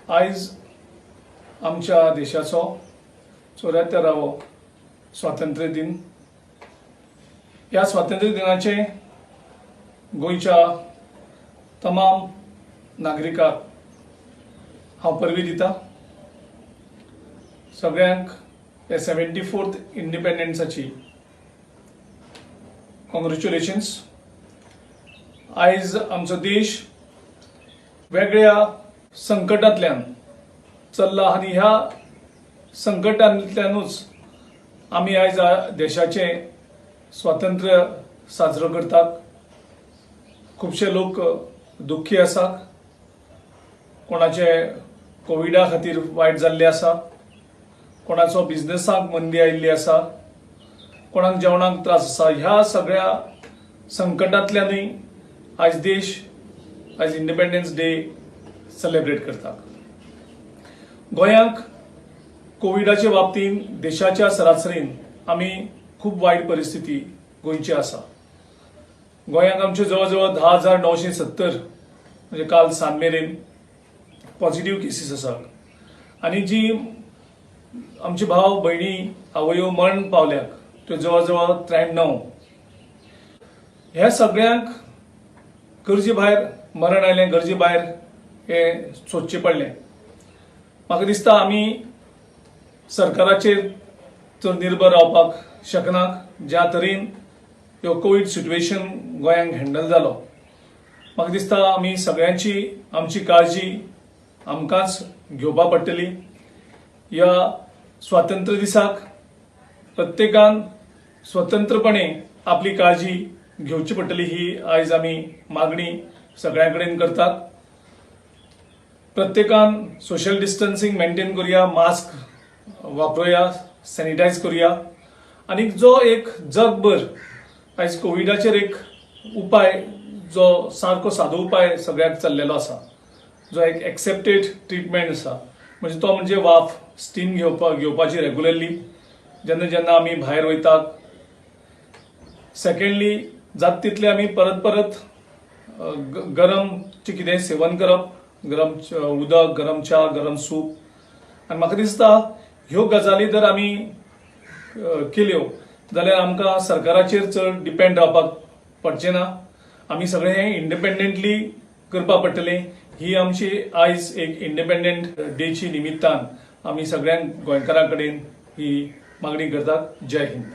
आयज आमच्या देशाचो 74वो स्वातंत्र्य दिन. ह्या स्वातंत्र्य दिनाचें गोंयच्या तमाम नागरिकांक हांव परबीं दिता. सगळ्यांक हे 74th इंडिपेंडन्साची कॉंग्रेच्युलेशन्स. आयज आमचो देश वेगळ्या संकटांतल्यान चल्ला आनी ह्या संकटांतल्यानूच आमी आयज देशाचें स्वातंत्र्य साजरो करतात. खुबशे लोक दुख्खी आसात. कोणाचे कोविडा खातीर वायट जाल्ले आसा, कोणाचो बिझनसाक मंदी आयिल्ली आसा, कोणाक जेवणाक त्रास आसा. ह्या सगळ्या संकटांतल्यानूय आयज देश आयज इंडिपेंडन्स डे सेलेब्रेट करता. गोंयांक कोविडाच्या बाबतींत देशाच्या सरासरीन आमी खूब वायट परिस्थिती गोंयची आसा. गोंयांक आमच्यो जवळ जवळ 10,970, म्हणजे काल सांज मेरेन, पॉझिटिव्ह केसीस आसात आनी जी आमचे भाव, भयणी, आवयो मरण पावल्यात त्यो जवळ जवळ 93. ह्या सगळ्यांक गरजे भायर मरण आयलें, गरजे भायर हें सोदचें पडलें. म्हाका दिसता आमी सरकाराचेर चड निर्भर रावपाक शकना. ज्या तरेन ह्यो कोवीड सिट्युएशन गोंयांक हँडल जालो, म्हाका दिसता आमी सगळ्यांची आमची काळजी आमकांच घेवपा पडटली. ह्या स्वातंत्र्य दिसाक प्रत्येकान स्वतंत्रपणे आपली काळजी घेवची पडटली, ही आयज आमी मागणी सगळ्यां कडेन करतात. प्रत्येकान सोशल डिस्टन्सिंग मेंटेन करुया, मास्क वापरुया, सॅनिटायज करुया आनी जो एक जगभर आयज कोविडाचेर एक उपाय, जो सारको सादो उपाय सगळ्याक चल्लेलो आसा, जो एक एक्सेप्टेड ट्रिटमेंट आसा, म्हणजे तो म्हणजे वाफ, स्टीम घेवपाची रेगुलरली जेन्ना जेन्ना आमी भायर वयतात. सेकंडली, जाता तितले आमी परत परत गरम कितें सेवन करप, गरम उदक, गरम च्या, गरम सूप. आनी म्हाका दिसता ह्यो गजाली जर आमी केल्यो जाल्यार आमकां सरकाराचेर चड डिपेंड रावपाक पडचें ना. आमी सगळें हें इंडिपेंडंटली करपाक पडटलें. ही आमची आयज एक इंडिपेंडंट डेची निमित्तान आमी सगळ्यांक गोंयकारां कडेन ही मागणी करतात. जय हिंद.